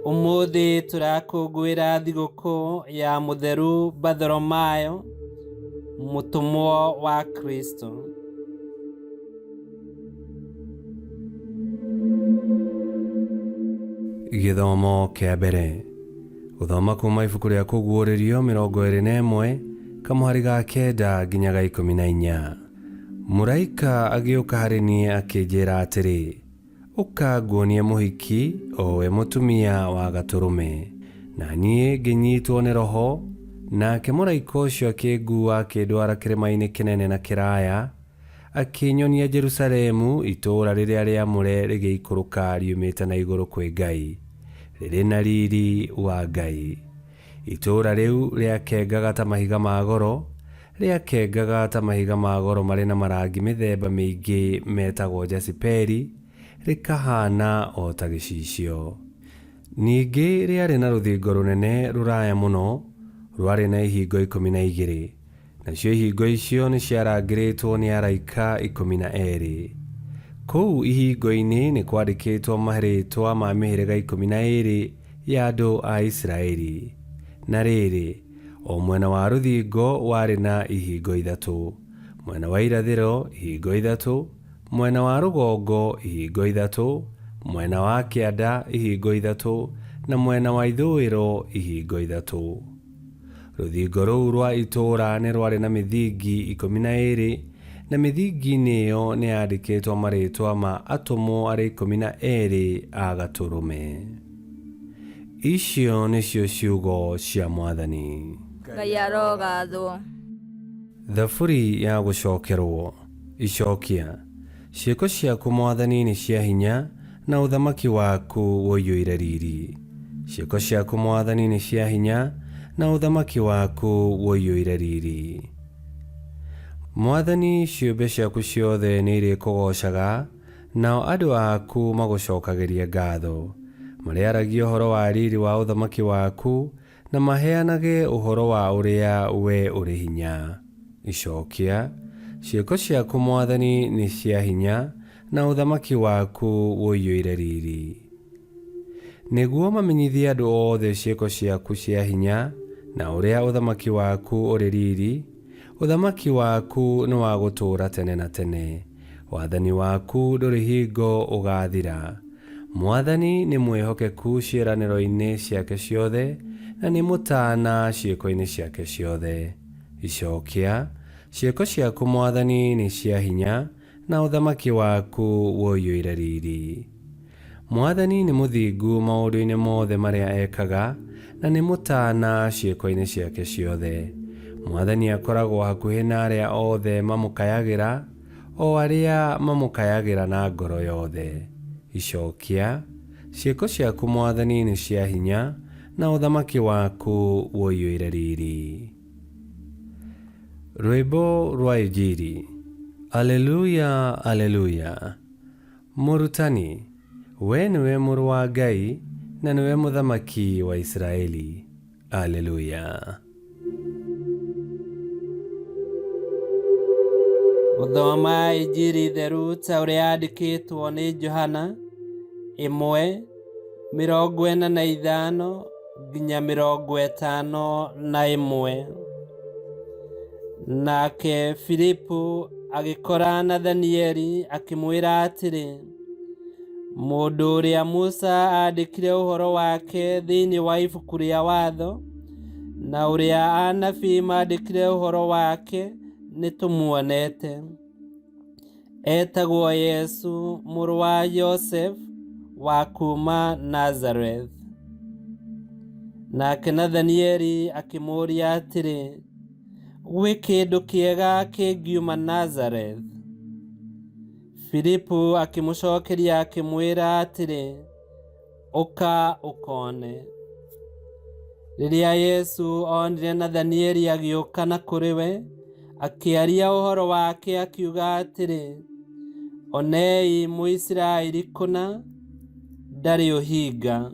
Ũmũthĩ tũrakũngũĩra thigũkũ ya Mũtheru Bathoromayo, mũtũmwo wa Kristo. Gĩthomo kĩa mbere. Gũthoma kuma ibuku rĩa Kũguũrĩrio 21 kamũhari ga kenda nginya ga 14. Mũraika agĩũka harĩ niĩ akĩnjĩra atĩrĩ, Ũka nguonie mũhiki, o we mũtumia wa Gatũrũme. Na niĩ ngĩnyitwo nĩ Roho, nake mũraika ũcio akĩnguua akĩndwara kĩrĩma-inĩ kĩnene na kĩraya, akĩnyonia Jerusalemu, itũũra rĩrĩa rĩamũre rĩgĩikũrũka riumĩte na igũrũ kwĩ Ngai, rĩrĩ na riri wa Ngai. Itũũra rĩu rĩakengaga ta mahiga ma goro, rĩakengaga ta mahiga ma goro marĩ na marangi mĩthemba mĩingĩ metagwo jasiperi, rĩkahaana o ta gĩcicio. Ningĩ rĩarĩ na rũthingo rũnene rũraya mũno, rwarĩ na ihingo 12, nacio ihingo icio nĩciarangĩrĩtwo nĩ araika 12. Kũu ihingo-inĩ nĩkwandĩkĩtwo marĩĩtwa ma mĩhĩrĩga 12 ya andũ a Isiraeli. Na rĩrĩ, o mwena wa rũthingo warĩ na ihingo ithatũ, mwena wa irathĩro ihingo ithatũ, mwena wa rũgongo ihingo ithatũ, mwena wa kĩanda ihingo ithatũ, na mwena wa ithũĩro ihingo ithatũ. Rũthingo rũu rwa itũũra nĩ rwarĩ na mĩthingi 12, na mĩthingi-inĩ ĩyo nĩ yandĩkĩtwo marĩĩtwa ma atũmwo arĩa 12 a Gatũrũme. Icio nĩcio ciugo cia Mwathani. Ngai arogathwo. Thaburi ya gũcokerwo. Icokia. Ciĩko ciaku Mwathani nĩ cia hinya, na ũthamaki waku ũiyũire riri. Ciĩko ciaku Mwathani nĩ cia hinya, na ũthamaki waku ũiyũire riri. Mwathani, ciũmbe ciaku ciothe nĩ irĩkũgoocaga, nao andũ aku magũcokagĩrie ngatho. Marĩaragia ũhoro wa riri wa ũthamaki waku, na maheanage ũhoro wa ũrĩa wee ũrĩ hinya. Icokia. Ciĩko ciaku Mwathani nĩ cia hinya, na ũthamaki waku ũiyũire riri. Nĩguo mamenyithie andũ othe ciĩko ciaku cia hinya, na ũrĩa ũthamaki waku ũrĩ riri, ũthamaki waku nĩ wa gũtũũra tene na tene, wathani waku ndũrĩ hingo ũgaathira. Mwathani nĩ mwĩhokeku ciĩranĩro-inĩ ciake ciothe, na nĩ mũtaana ciĩko-inĩ ciake ciothe. Icokia. Ciĩko ciaku Mwathani nĩ cia hinya, na ũthamaki waku ũiyũire riri. Mwathani nĩ mũthingu maũndũ-inĩ mothe marĩa ekaga, na nĩ mũtaana ciĩko-inĩ ciake ciothe. Mwathani akoragwo hakuhĩ na arĩa othe mamũkayagĩra, o arĩa mamũkayagĩra na ngoro yothe. Icokia. Ciĩko ciaku Mwathani nĩ cia hinya, na ũthamaki waku ũiyũire riri. Rwĩmbo rwa Injiri. Aleluya, Aleluya. Mũrutani, wee nĩwe Mũrũ wa Ngai, na nĩwe Mũthamaki wa Isiraeli. Aleluya. Gũthoma Injiri theru ta ũrĩa yandĩkĩtwo nĩ Johana 1:45 nginya 51. Nake Filipu agĩkora Nathanieli akĩmwĩra atĩrĩ, Mũndũ ũrĩa Musa aandĩkire ũhoro wake thĩinĩ wa ibuku rĩa watho, na ũrĩa anabii maandĩkire ũhoro wake, nĩtũmuonete. Etagwo Yesu mũrũ wa Joseph wa kuuma Nazareth. Nake Nathanieli akĩmũũria atĩrĩ, Gwĩ kĩndũ kĩega kĩngiuma Nazareth? Filipu akĩmũcokeria akĩmwĩra atĩrĩ, Ũka ũkone. Rĩrĩa Yesu onire Nathanieli agĩũka na kũrĩ we, akĩaria ũhoro wake akiuga atĩrĩ, Onei Mũisiraeli kũna, ndarĩ ũhinga.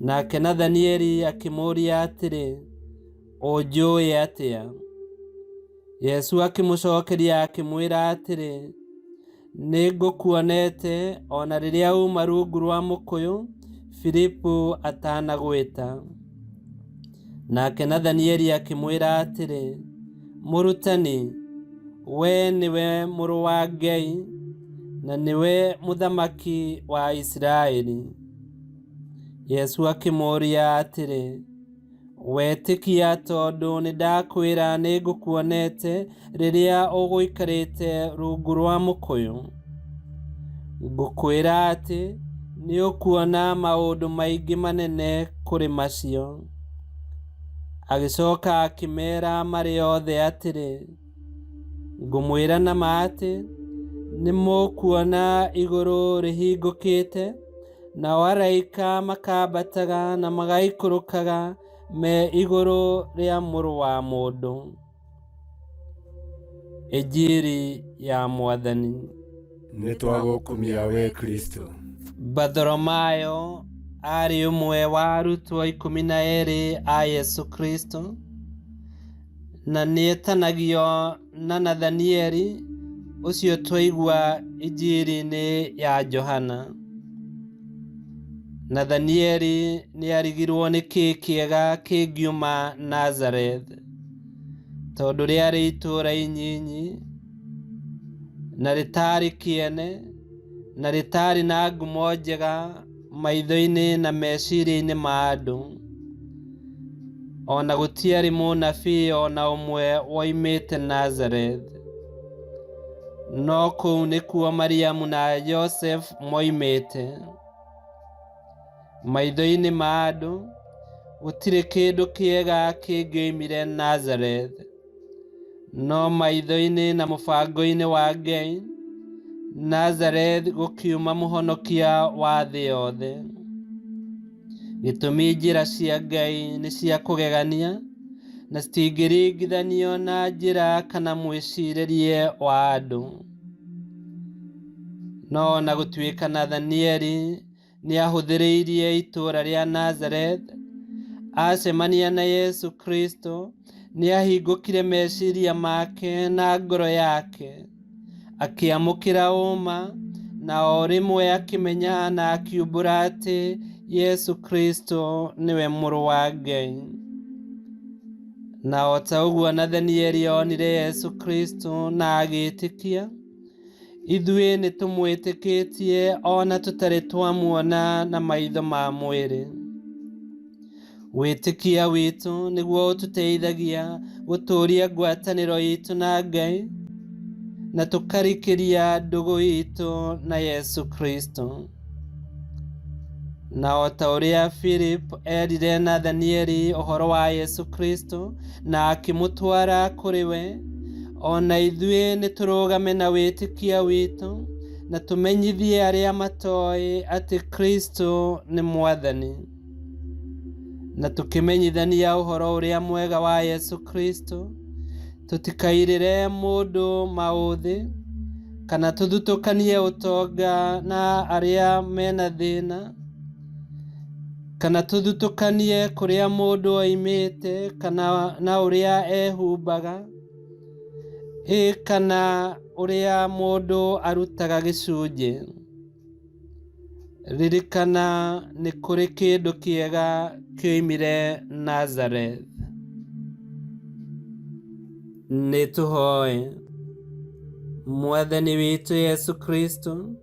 Nake Nathanieli akĩmũũria atĩrĩ, Ũnjũĩ atĩa? Yesu akĩmũcokeria akĩmwĩra atĩrĩ, Nĩ ngũkuonete o na rĩrĩa uuma rungu rwa mũkũyũ, Filipu atanagwĩta. Nake Nathanieli akĩmwĩra atĩrĩ, Mũrutani, wee nĩwe Mũrũ wa Ngai, na nĩwe Mũthamaki wa Isiraeli. Yesu akĩmũũria atĩrĩ, Wetĩkia tondũ nĩndakwĩra nĩngũkuonete rĩrĩa ũgũikarĩte rungu rwa mũkũyũ? Ngũkwĩra atĩ nĩũkuona maũndũ maingĩ manene kũrĩ macio. Agĩcoka akĩmeera marĩ othe atĩrĩ, Ngũmwĩra na ma atĩ, nĩmũkuona igũrũ rĩhingũkĩte, nao araika makambataga na magaikũrũkaga me igũrũ rĩa Mũrũ wa Mũndũ. Injiri ya Mwathani. Nĩ twagũkumia we Kristo. Bartholomayo aarĩ ũmwe wa arutwo 12 a Yesu Kristo, na nĩetanagio na Nathanieli ũcio twaigua Injiri-inĩ ya Johana. Nathanieli nĩarigirwo nĩ kĩĩ kĩega kĩngiuma Nazareth, tondũ rĩarĩ itũũra inyinyi na rĩtarĩ kĩene na rĩtarĩ na ngumo njega maitho-inĩ na meciria-inĩ ma andũ. Ona gũtiarĩ mũnabii ona ũmwe woimĩte Nazareth. No kũu nĩkuo Mariamu na Joseph moimĩte. Maitho-inĩ ma andũ, gũtirĩ kĩndũ kĩega kĩngĩoimire Nazareth. No maitho-inĩ na mũbango-inĩ wa Ngai, Nazareth gũkiuma mũhonokia wa thĩ yothe. Gĩtũmi njĩra cia Ngai nĩ cia kũgegania na citingĩringithanio na njĩra kana mwĩcirĩrie wa andũ. No ona gũtuĩka Nathanieli nĩahũthĩrĩirie itũũra rĩa Nazareth, acemania na Yesu Kristo nĩahingũkire meciria make na ngoro yake, akĩamũkĩra ũma na o rĩmwe akĩmenya na akiumbũra atĩ Yesu Kristo nĩwe Mũrũ wa Ngai. Na o ta ũguo Nathanieli onire Yesu Kristo na agĩĩtĩkia, ithuĩ nĩtũmwĩtĩkĩtie ona tũtarĩ twamuona na maitho ma mwĩrĩ. Wĩtĩkia witũ nĩguo ũtũteithagia gũtũũria ngwatanĩro itũ na Ngai na tũkarikĩria ndũgũ itũ na Yesu Kristo. Na o ta ũrĩa Philip erire Nathanieli ũhoro wa Yesu Kristo na akĩmũtwara kũrĩ we, ona ithuĩ nĩtũrũgame na wĩtĩkia witũ na tũmenyithie arĩa matoĩ atĩ Kristo nĩ Mwathani. Na tũkĩmenyithania ũhoro ũrĩa mwega wa Yesu Kristo, tũtikairĩre mũndũ maũthĩ kana tũthutũkanie ũtonga na arĩa mena thĩna, kana tũthutũkanie kũrĩa mũndũ oimĩte kana na ũrĩa ehumbaga, ĩ kana ũrĩa mũndũ arutaga gĩcunjĩ. Ririkana nĩ kũrĩ kĩndũ kĩega kĩoimire Nazareth. Nĩtũhoe. Mwathani witũ Yesu Kristo,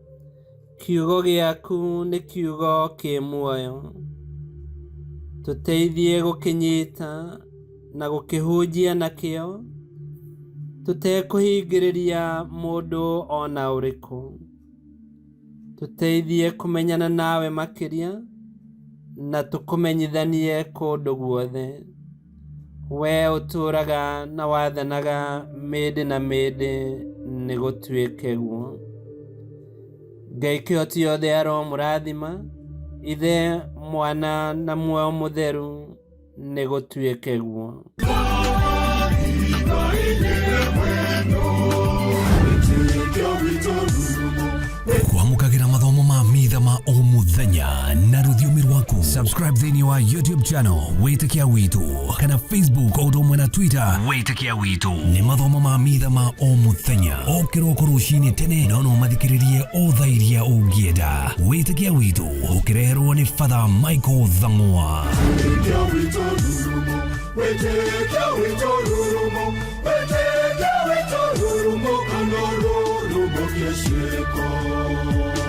kiugo gĩaku nĩ kiugo kĩ muoyo. Tũteithie gũkĩnyita na gũkĩhunjia nakĩo, tũtekũhingĩrĩria mũndũ ona ũrĩkũ. Tũteithie kũmenyana nawe makĩria na tũkũmenyithanie kũndũ guothe. Wee ũtũũraga na wathanaga mĩndĩ na mĩndĩ, nĩgũtuĩke guo. Ngai kĩhoti yothe aromũrathima, Ithe, Mwana na Muoyo Mũtheru, nĩgũtuĩke guo. Kwamũkagĩra mathomo ma mitha ma o mũthenya na rũthiomi rwaku. Subscribe thĩinĩ wa YouTube channel Wĩtĩkia Witũ kana Facebook o ũndũ ũmwe na Twitter Wĩtĩkia Witũ. Nĩ mathomo ma mitha ma o mũthenya o kĩroko rũcinĩ tene, no no mathikĩrĩrie o thaa iria ũngĩenda. Wĩtĩkia Witũ ũkĩreherwo nĩ Father Michael Thang'wa. Wĩtĩkia witũ rurumo, wĩtĩkia witũ rurumo, wĩtĩkia witũ rurumo, kana rurumo kĩciĩko.